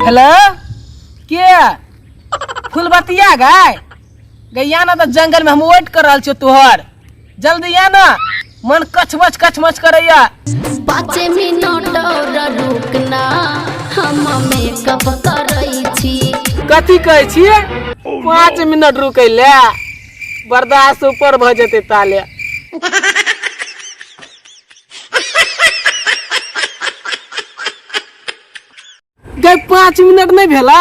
Hello, के फूलबतिया गाय गैया ना? तऽ जंगल में हम वेट कर रहल छियो तोहर, जल्दी आ ना, मन कछमछ कछमछ करैया। 5 मिनट और रुकना, हम मेकअप करै छी। कथी कहै छियै? 5 मिनट रुकै ले बर्दाश्त ऊपर भऽ जेतै ताले। गई 5 मिनट नहीं भेला,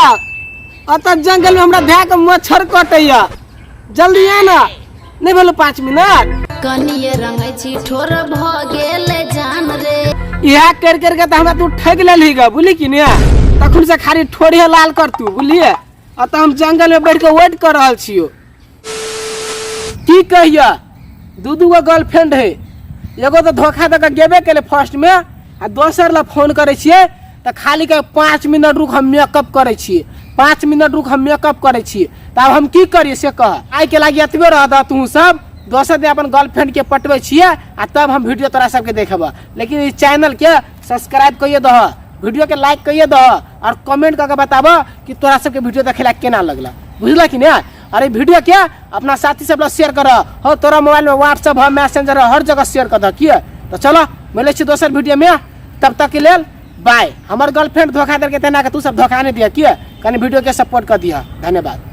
अतः जंगल में हमरा धए के मच्छर कटैया, जल्दी आ ना। नहीं भेलो 5 मिनट। कनिए रंगै छी ठोर भ गेल जान रे। इएह कर कर के तऽ हमरा तू ठगि लेलही ग, बुझली कि ने? तखन से खाली ठोरिये लाल कर तू, बुझलिए? अतः हम जंगल में बैठ के वेट कर रहल छियो। की कहिया, दू दू गो गर्लफ्रेंड है, एगो तऽ धोखा दऽ के गेबे केले फर्स्ट में, आ दोसर ला फोन करै छियै तऽ खाली के 5 मिनट रुक हम मेकअप करै छियै, 5 मिनट रुक हम मेकअप करै छियै। तऽ आब हम की करियै से कह। आइ के लागी एतबे रह दह, तू सब दोसर दिन अपन गर्लफ्रेंड के पटबै छियै आ तब हम वीडियो तोरा सबके देखेबह। लेकिन ई चैनल के सब्सक्राइब करिए दह, वीडियो के लाइक करिए दह और कमेंट करके बताबह कि तोरा सबके वीडियो देखे ला केना लगला, बुझल कि नहीं? अरे वीडियो के अपना साथी सब शेयर कर हो, तोरा मोबाइल में व्हाट्सएप हो, मैसेंजर हो, हर जगह शेयर कर दह किए। तो चलो मिले छी दोसर वीडियो में, तब तक के लेल बाय। हमर गर्लफ्रेंड धोखा देलकै तेना के तू सब धोखा नहीं दिया किए, कनी वीडियो के सपोर्ट कर दिया। धन्यवाद।